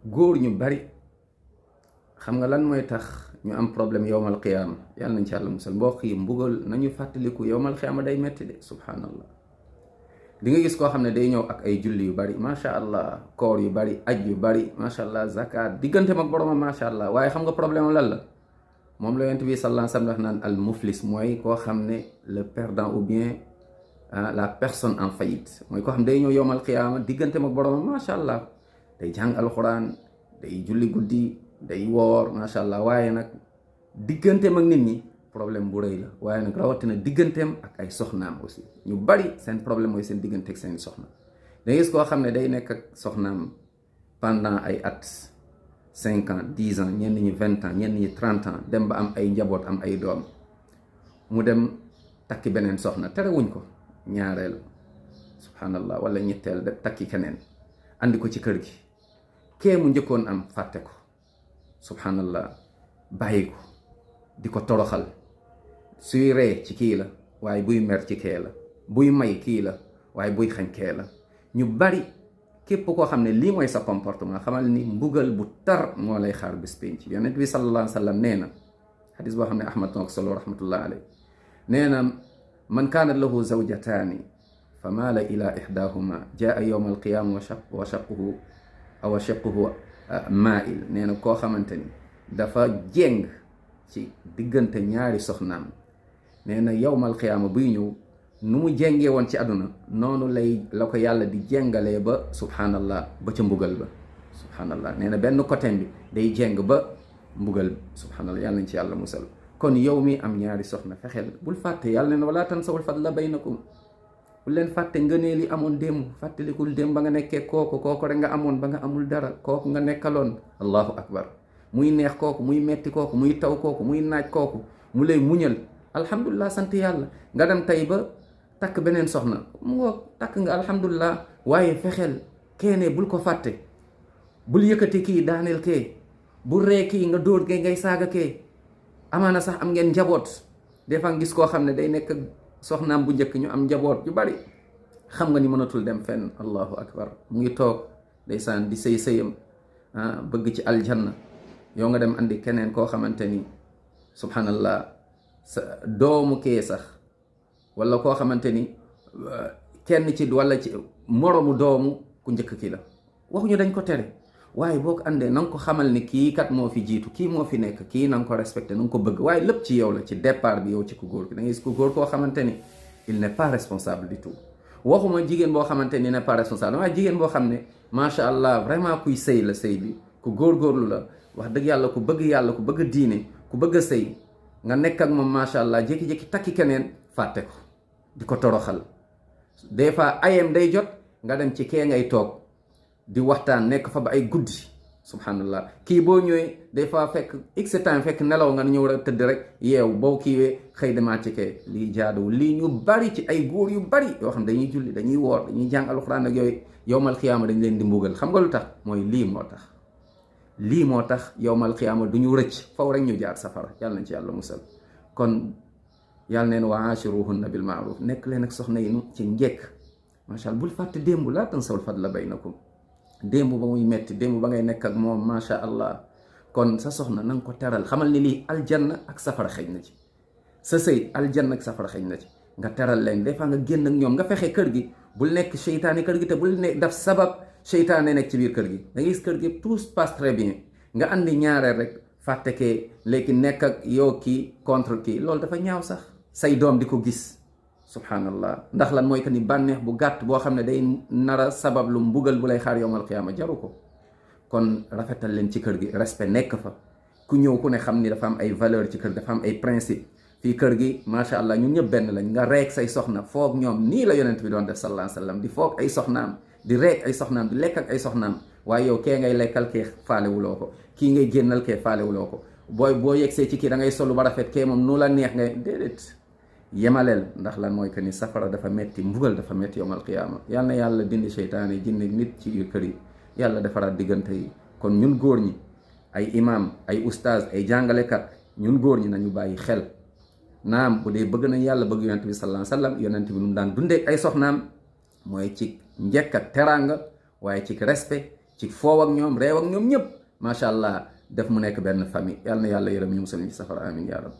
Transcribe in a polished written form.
góor ñu bari xam nga lan mooy tax ñu am problème yowmal qiyaama yàlla nañ ci yàlla musal mbokk yi mbugal nañu fàttaliku yowmal qiyaama day metti de subhanallah. di nga gis koo xam ne day ñëw ak ay julli yu bari macha allah, koor yu bari, aj yu bari macha allah, zakat digganteem ak boromam macha allah, waaye xam nga problème lan la moom la yonent bi sallallahu alayhi wa sallam wax naan al muflis mooy koo xam ne le perdant ou bien la personne en faillite mooy koo xam day ñëw yowmal qiyaama digganteem ak boromam macha allah, day jàng alxuraan, day julli guddi, day woor macha allah, waaye nag digganteem ak nit ñi problème bu rëy la. waaye nag rawatina digganteem ak ay soxnaam aussi ñu bari seen problème mooy seen diggante ak seen soxna. da ngay gis koo xam ne day nekk ak soxnaam pendant ay at 5 ans 10 ans, ñenn ñi 20 ans, ñenn ñi 30 ans, dem ba am ay njaboot, am ay doom, mu dem takki beneen soxna, terewuñ ko ñaareel subhanallah wala ñetteel de takki keneen andi ko ci kër gi. kee mu njëkkoon am fàtte ko subhanallah, bàyyi ko di ko toroxal. suy ree ci kii la waaye buy mer ci kee la, buy may kii la waaye buy xañ kee la. ñu bari képp koo xam ne lii mooy sa comportement xamal ni mbugal bu tar moo lay xaar bis penc. yonent bi sallallahu alayhi wa sallam nee na xadis boo xam ne ahmad tonk solo rahmatullah alayh nee na man kaanat lahu zawjataani fa maala ila ihdahuma jaa yowma alqiyama wa shaquhu aw shaquhu maa'il. nee na koo xamante ni dafa jéng ci diggante ñaari soxnaam, nee na yowmal qiyaama buy ñëw nu mu jéngee woon ci àdduna noonu la ko yàlla di jéngalee ba subhanallah ba ca mbugal ba subhanallah. nee na benn côté bi day jéng ba mbugal bi subhanallah, yàlla nañ ci yàlla musal. kon yow mi am ñaari soxna fexeel bul fàtte, yàlla ne wala tansawul fadla baynakum, bul leen fàtte ngëneel li amoon démb. fàttalikul démb ba nga nekkee kooku rek nga amoon ba nga amul dara, kooku nga nekkaloon. allahu akbar. muy neex kooku, muy metti kooku, muy taw kooku, muy naaj kooku, mu lay muñal, alhamdulilah, sant yàlla. nga dem tey ba takk beneen soxna, mu ngoog takk nga alhamdulilah, waaye fexeel keene bul ko fàtte. bul yëkkati kii daaneel kee, bul ree kii nga dóor kee, ngay saaga kee. amaana sax am ngeen njaboot, des fois gis koo xam ne day nekk soxnaam bu njëkk ñu am njaboot yu bari, xam nga ni mënatul dem fenn, allahu akbar. mu ngi toog ndeysaan di sëy sëyam bëgg ci aljanna, yow nga dem andi keneen koo xamante ni subhanallah sa doomu kee sax, wala koo xamante ni kenn ci wala ci moromu doomu ku njëkk ki la. waxuñu dañ ko tere, waaye boo ko andee na nga ko xamal ni kii kat moo fi jiitu, kii moo fi nekk, kii na nga ko respecté, na nga ko bëgg. waaye lépp ci yow la, ci départ bi yow ci ku góor ki. da ngay gis ku góor koo xamante ni il n'est pas responsable du tout. waxuma jigéen boo xamante ni n'est pas responsable, waaye jigéen boo xam ne macha allah vraiment kuy sëy la, sëy bi ku góorgóorlu la, wax dëgg yàlla ku bëgg diine, ku bëgg a sëy. nga nekk ak moom macha allah, jékki-jékki takki keneen fàtte ko, di ko toroxal. des fois ayem day jot nga dem ci kee ngay toog di waxtaan, nekk fa ba ay guddi subhanallah. kii boo ñëwee des fois fekk x temps fekk nelaw nga ñëw rek tëdd rek yeew, boo kiiwee xëy demaat ci kee. lii jaaduwul. lii ñu bari ci ay góor yu bari yoo xam dañuy julli, dañuy woor, dañuy jàng alxuraan ak yooyu, yowmal xiyaama dañ leen di mbugal. xam nga lu tax? mooy lii moo tax yowmal qiyaama du ñu rëcc, faw rek ñu jaar safara, yàlla nañ ci yàlla musal. kon yàlla neen wa aashiruhunna bil maaruf, nekk leen ak soxna yi ci njekk macha allah. bul fàtte démb, laa tansawul fadla baynakum. démb ba muy metti, démb ba ngay nekk ak moom macha allah. kon sa soxna na nga ko teral, xamal ni lii aljanna ak safara xëj na ci. sa sëy aljanna ak safara xëj na ci. nga teral leen, des fois nga génn ak ñoom, nga fexe kër gi bul nekk seytaane kër gi, te bul ne daf sabab seytaane nekk ci biir kër gi. da ngay gis kër gi tout se passe très bien, nga andi ñaareel rek fàtte kee, léegi nekk ak yow kii contre kii. loolu dafa ñaaw sax, say doom di ko gis subhanallah. ndax lan? mooy que ni bànneex bu gàtt boo xam ne day nara sabab lu mbugal bu lay xaar yowmal qiyaama, jaru ko. kon rafetal leen ci kër gi, respect nekk fa. ku ñëw ku ne xam ni dafa am ay valeur ci kër gi, dafa am ay principe. fii kër gi macha allah ñun ñëpp benn lañ. nga reek say soxna foog ñoom, nii la yonent bi doon def sallallahu alayhi wa sallam, di foog ay soxnaam, di reek ay soxnaam, di lekk ak ay soxnaam. waaye yow kee ngay lekkal, kee faalewuloo ko, kii ngay génnal, kee faalewuloo ko. boo yegsee ci kii da ngay solu ba rafet, kee moom nu la neex ngay déedéet. yemaleel, ndax lan? mooy que ni safara dafa metti, mbugal dafa metti yowmal qiyaama. yal na yàlla dindi seytaane, jinne nit ci biir kër yi, yàlla defaraat diggante yi. kon ñun góor ñi, ay imam, ay ustaaz, ay jàngalekat, ñun góor ñi nañu bàyyi xel. naam bu dee bëgg nañ yàlla, bëgg yonent bi sallallahu alayhi wa sallam, yonent bi nu daan dundeek ay soxnaam mooy ci njëkk ak teraanga, waaye ci respect, ci foow ak ñoom réew ak ñoom ñëpp macha allah def mu nekk benn famille yàlla na yàlla yërëm ñu musal ñu ci safara amin yaa rab